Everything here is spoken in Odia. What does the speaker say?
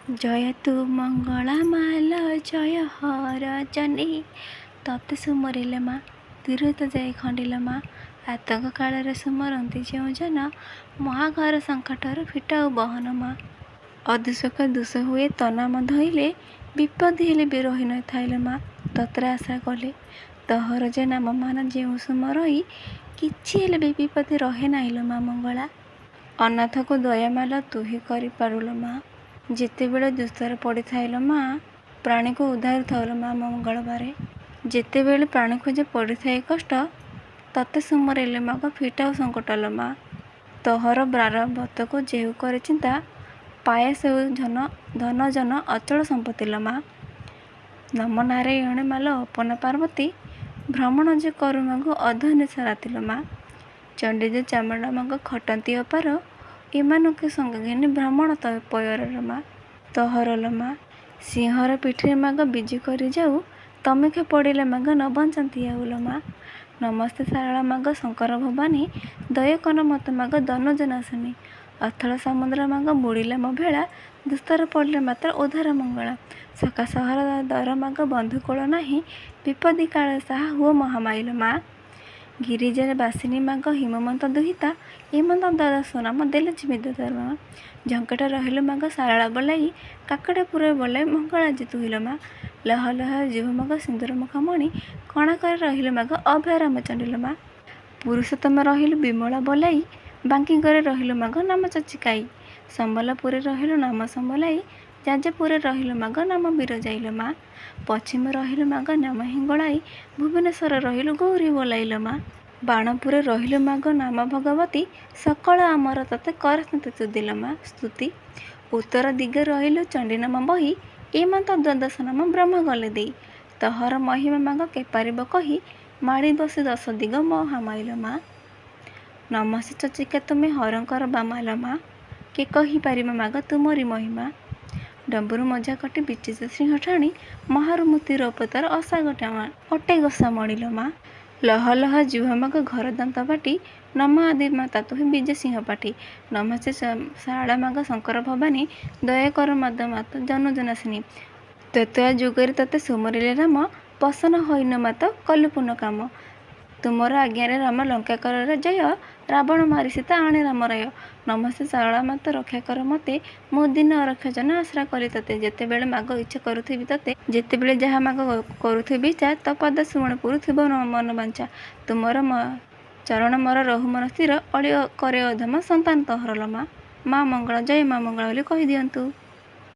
ଜୟ ତୁ ମଙ୍ଗଳା ମାଲ ଜୟ ହର ଚଣ୍ଡୀ। ତତେ ସୁମରିଲେ ମା ଦୂରତ ଯାଇ ଖଣ୍ଡିଲ ମା। ଆତଙ୍କ କାଳରେ ସୁମରନ୍ତି ଯେଉଁ ଜନ, ମହାଘୋର ସଙ୍କଟରୁ ଫିଟାଉ ବହନ ମା। ଅଦୁଷକ ଦୁଷ ହୁଏ ତୋ ନାମ ଧଇଲେ, ବିପତ୍ତି ହେଲେ ବି ରହି ନଥାଇଲେ ମା ତୋତରେ ଆଶା କଲେ। ତୋହର ଯେ ନାମ ମାନ ଯେଉଁ ସୁମରଇ, କିଛି ହେଲେ ବି ବିପତ୍ତି ରହେ ନାହିଁ ଲୋ ମା ମଙ୍ଗଳା। ଅନାଥକୁ ଦୟାମାଲ ତୁହି କରିପାରୁଲୋ ମା। ଯେତେବେଳେ ଦୁସ୍ତର ପଡ଼ିଥାଏ ଲୋ ମା, ପ୍ରାଣୀକୁ ଉଦ୍ଧାରୁଥାଉ ଲୋ ମା ମଙ୍ଗଳବାରେ। ଯେତେବେଳେ ପ୍ରାଣୀକୁ ଯେ ପଡ଼ିଥାଏ କଷ୍ଟ, ତତେ ସୁମରିଲେ ମାଗ ଫିଟାଉ ସଙ୍କଟ ଲୋ ମା। ତୋହର ବ୍ରାରବତକୁ ଯେହୁ କରେ ଚିନ୍ତା, ପାଏ ସେହୁ ଧନ ଜନ ଅଚଳ ସମ୍ପତ୍ତି ଲୋ ମା। ନମ ନାରାୟଣୀ ମାଲ ଅପନା ପାର୍ବତୀ, ଭ୍ରମଣ ଯେ କରୁ ମାଗୁ ଅଧନିଶା ରାତି ଲୋ ମା। ଚଣ୍ଡୀ ଯେ ଚାମୁଣ୍ଡା ମାଗ ଖଟନ୍ତି ଅପାର, ଏମାନଙ୍କୁ ସଙ୍ଗେ ଘେନି ଭ୍ରମଣ ପୟର ମା ତୋହର ଲୋ ମା। ସିଂହର ପିଠିରେ ମାଗ ବିଜେ କରି ଯାଉ, ତମୁଖେ ପଡ଼ିଲେ ମାଗ ନ ବଞ୍ଚନ୍ତି ଆଉ ଲୋ ମା। ନମସ୍ତେ ଶାରଳା ମାଗ ଶଙ୍କର ଭବାନୀ, ଦୟକର ମତେ ମାଗ ଦନୁଜ ନାଶିନୀ। ଅଥଳ ସମୁଦ୍ର ମାଗ ବୁଡ଼ିଲା ମୋ ଭେଳା, ଦୁସ୍ତର ପଡ଼ିଲେ ମାତ୍ର ଉଦ୍ଧାର ମଙ୍ଗଳା। ସଖା ସହର ଦର ମାଗ ବନ୍ଧୁ କୋଳ ନାହିଁ, ବିପତ୍ତି କାଳେ ସାହା ହୁଅ ମହାମାୟୀ ଲୋ ମା। ଗିରିଜାରେ ବାସିନୀ ମାଗ ହିମବନ୍ତ ଦୁହିତା, ଏମନ୍ତ ଦ୍ୱାଦଶ ନାମ ଦେଲେ ଜୀବିତ ମା। ଝଙ୍କଟ ରହିଲୁ ମାଗ ଶାରଳା ବୋଲାଇ, କାକଟପୁର ବୋଲାଇ ମଙ୍ଗଳା ଯେ ତୁହି ଲୋ ମା। ଲହ ଲହ ଜିଭ ମାଗ ସିନ୍ଦୁର ମୁଖ ମଣି, କଣାକରେ ରହିଲୁ ମାଗ ଅଭୟ ରାମଚଣ୍ଡୀ ଲୋ ମା। ପୁରୁଷୋତ୍ତମ ରହିଲୁ ବିମଳା ବୋଲାଇ, ବାଙ୍କିଙ୍କରେ ରହିଲୁ ମାଗ ନାମ ଚଚିକାଇ। ସମ୍ବଲପୁରରେ ରହିଲୁ ନାମ ସମ୍ବଲାଇ, ଯାଜପୁରରେ ରହିଲୁ ମାଗ ନାମ ବିରଜାଇ ଲୋ ମା। ପଶ୍ଚିମ ରହିଲୁ ମାଗ ନାମ ହିଙ୍ଗଳାଇ, ଭୁବନେଶ୍ୱର ରହିଲୁ ଗୌରୀ ବୋଲାଇ ଲୋ ମା। ବାଣପୁରରେ ରହିଲୁ ମାଗ ନାମ ଭଗବତୀ, ସକଳ ଆମର ତତେ କରନ୍ତି ତୁଦି ଲୋ ମା ସ୍ତୁତି। ଉତ୍ତର ଦିଗେ ରହିଲୁ ଚଣ୍ଡୀ ନାମ ବହି, ଏମନ୍ତ ଦ୍ୱାଦଶ ନାମ ବ୍ରହ୍ମ ଗଲେ ଦେଇ। ତୋହର ମହିମା ମାଗ କେ ପାରିବ କହି, ମାଡ଼ି ବସି ଦଶ ଦିଗ ମହାମାୟୀ ଲୋ ମା। ନମସ୍ତେ ଚଚିକା ତୁମେ ହରଙ୍କର ବାମା ଲୋ ମା, କେ କହିପାରିବ ମାଗ ତୁମରି ମହିମା। ଡମ୍ବୁରୁ ମଝା କଟି ବିଚିତ୍ର ସିଂହ ଠାଣି, ମହାରୁମୂର୍ତ୍ତି ରୂପ ତାର ଅସା ଅଟେ ଗୋସା ମଣି ଲୋ ମା। ଲହ ଲହ ଜିହ୍ୱା ମାଗ ଘର ଦାନ୍ତ ପାଟି, ନମ ଆଦି ମାତା ତୁହି ବିଜେ ସିଂହ ପାଟି। ନମସ୍ତେ ଶାରଳା ମାଗ ଶଙ୍କର ଭବାନୀ, ଦୟାକର ମାଦ ମାତ ଜନୁଜନାଶିନୀ। ତ୍ରେତୟା ଯୁଗରେ ତୋତେ ସୁମରିଲେ ରାମ, ପ୍ରସନ୍ନ ହୋଇନ ମାତ କଲୁ ପୁନ କାମ। ତୁମର ଆଜ୍ଞାରେ ରାମ ଲଙ୍କା କର ଜୟ, ରାବଣ ମାରି ସୀତା ଆଣେ ରାମ ରାୟ। ନମସ୍ତେ ଶାରଳା ମାତ ରକ୍ଷା କର ମୋତେ, ମୁଁ ଦୀନ ଅରକ୍ଷ ଜନ ଆଶ୍ରା କଲି ତୋତେ। ଯେତେବେଳେ ମାଗ ଇଚ୍ଛା କରୁଥିବି ତୋତେ, ଯେତେବେଳେ ଯାହା ମାଗ କରୁଥିବି ଇଚ୍ଛା, ତୋ ପଦ ସୁମଣ ପୁରୁଥିବ ମନ ବାଞ୍ଛା। ତୁମର ଚରଣ ମୋର ରହୁ ମନ ସ୍ଥିର, ଅଳି କରେ ଅଧମ ସନ୍ତାନ ତୋହର ଲୋ ମା। ମା ମଙ୍ଗଳା ଜୟ ମା ମଙ୍ଗଳା ବୋଲି କହିଦିଅନ୍ତୁ।